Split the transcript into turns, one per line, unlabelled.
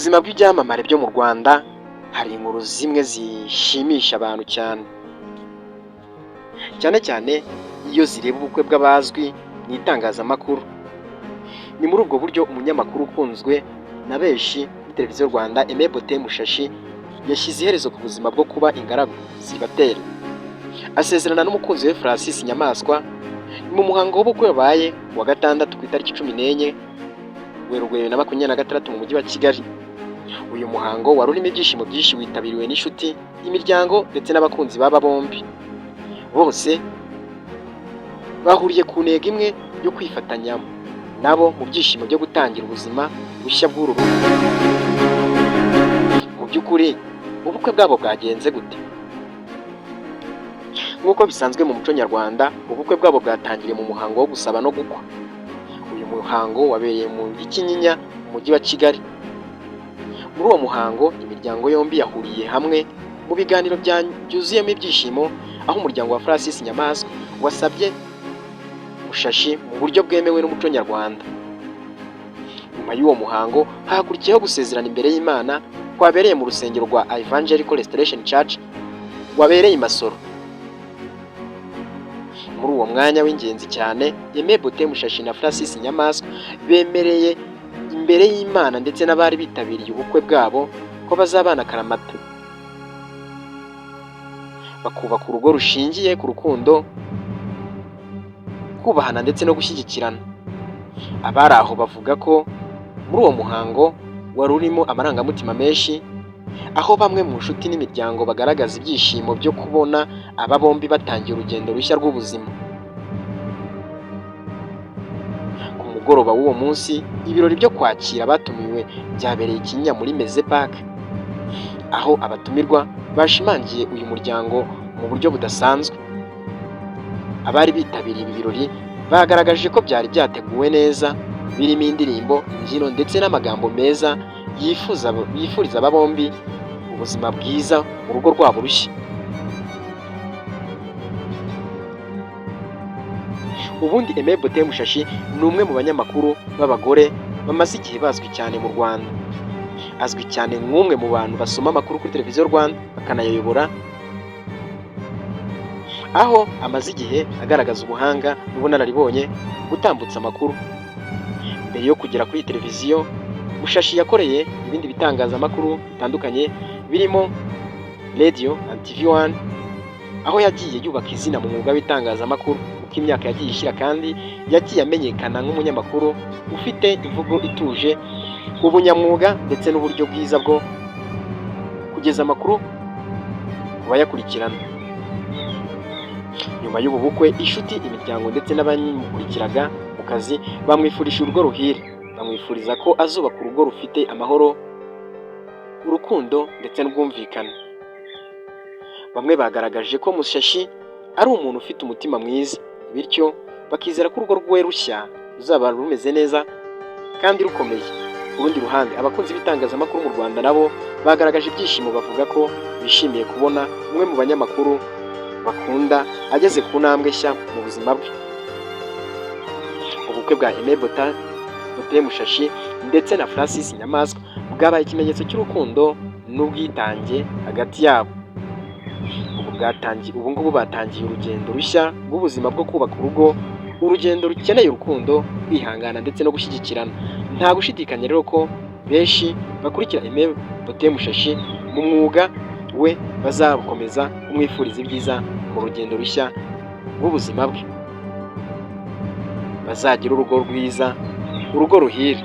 Buzima bw'ibyamamare byo mu Rwanda hari inkuru zimwe zishimisha abantu cyane, cyane cyane iyo zireba ubukwe bw'abazwi mu itangazamakuru. Ni muri ubwo buryo umunyamakuru ukunzwe na benshi kuri Televiziyo Rwanda, Aime Botin Mushashi, yashyize iherezo ku buzima bwo kuba ingaragu célibataire, asezerana n'umukunzi we Francis Nyamaswa. Ni mu muhango w'ubukwe wabaye ku wa gatandatu ku itariki 14 Werurwe 2026 mu mujyi wa Kigali. Uyu muhango wari urimo ibyishimo byinshi, witabiriwe n'inshuti, imiryango ndetse n'abakunzi b'aba bombi. Bose bahuriye ku ntego imwe yo kwifatanya nabo mu byishimo byo gutangira ubuzima bushya bw'uru rugo. Mu by'ukuri ubukwe bwabo bwagenze gute? Nk'uko bisanzwe mu muco nyarwanda, ubukwe bwabo bwatangiriye mu muhango wo gusaba no gukwa. Uyu muhango wabereye mu Kinyinya mu mujyi wa Kigali. Muri uwo muhango imiryango yombi yahuriye hamwe mu biganiro byuzuyemo ibyishimo, aho umuryango wa Francis Nyamaswa wasabye Mushashi mu buryo bwemewe n'umuco nyarwanda. Nyuma y'uwo muhango hakurikiyeho gusezerana imbere y'Imana kwabereye mu rusengero rwa Evangelical Restoration Church wabereye i Masoro. Muri uwo mwanya w'ingenzi cyane, Aime Botin Mushashi na Francis Nyamaswa bemereye imbere y'Imana ndetse n'abari bitabiriye ubukwe bwabo ko bazabana akaramata, bakubaka urugo rushingiye ku rukundo, kubahana ndetse no gushyigikirana. Abari aho bavuga ko muri uwo muhango wari urimo amarangamutima menshi, aho bamwe mu nshuti n'imiryango bagaragaza ibyishimo byo kubona aba bombi batangiye urugendo rushya rw'ubuzima. Ku mugoroba w'uwo munsi, ibirori byo kwakira abatumiwe byabereye i Kinyinya muri Meze Park, aho abatumirwa bashimangiye uyu muryango mu buryo budasanzwe. Abari bitabiriye ibi birori bagaragaje ko byari byateguwe neza, birimo indirimbo, imbyino ndetse n'amagambo meza yifuza yifuriza aba bombi ubuzima bwiza mu rugo rwabo rushya. Ubundi Aime Botin Mushashi ni umwe mu banyamakuru b'abagore bamaze igihe bazwi cyane mu Rwanda. Azwi cyane nk'umwe mu bantu basoma amakuru kuri Televiziyo Rwanda akanayayobora, aho amaze igihe agaragaza ubuhanga n'ubunararibonye mu gutambutsa amakuru. Mbere yo kugera kuri iyi televiziyo, Mushashi yakoreye ibindi bitangazamakuru bitandukanye birimo Radio and TV One, aho yagiye yubaka izina mu mwuga w'itangazamakuru uko imyaka yagiye ishira, kandi yagiye amenyekana nk'umunyamakuru ufite imvugo ituje, ubunyamwuga ndetse n'uburyo bwiza bwo kugeza amakuru ku bayakurikirana. Nyuma y'ubu bukwe, inshuti, imiryango ndetse n'abamukurikiraga mu kazi bamwifurije urugo ruhire, bamwifuriza ko azubaka urugo rufite amahoro, urukundo ndetse n'ubwumvikane. Bamwe bagaragaje ko Mushashi ari umuntu ufite umutima mwiza, bityo bakizera ko urugo rwe rushya ruzaba rumeze neza kandi rukomeye. Ku rundi ruhande, abakunzi b'itangazamakuru mu Rwanda nabo bagaragaje ibyishimo, bavuga ko bishimiye kubona umwe mu banyamakuru bakunda ageze ku ntambwe nshya mu buzima bwe. Ubukwe bwa Aime Botin Mushashi ndetse na Francis Nyamaswa bwabaye ikimenyetso cy'urukundo n'ubwitange hagati yabo. Ubu ngubu batangiye urugendo rushya rw'ubuzima bwo kubaka urugo, urugendo rukeneye urukundo, kwihangana ndetse no gushyigikirana. Nta gushidikanya rero ko benshi bakurikira Aime Botin Mushashi mu mwuga we bazakomeza kumwifuriza ibyiza mu rugendo rushya rw'ubuzima bwe. Bazagire urugo rwiza, urugo ruhire.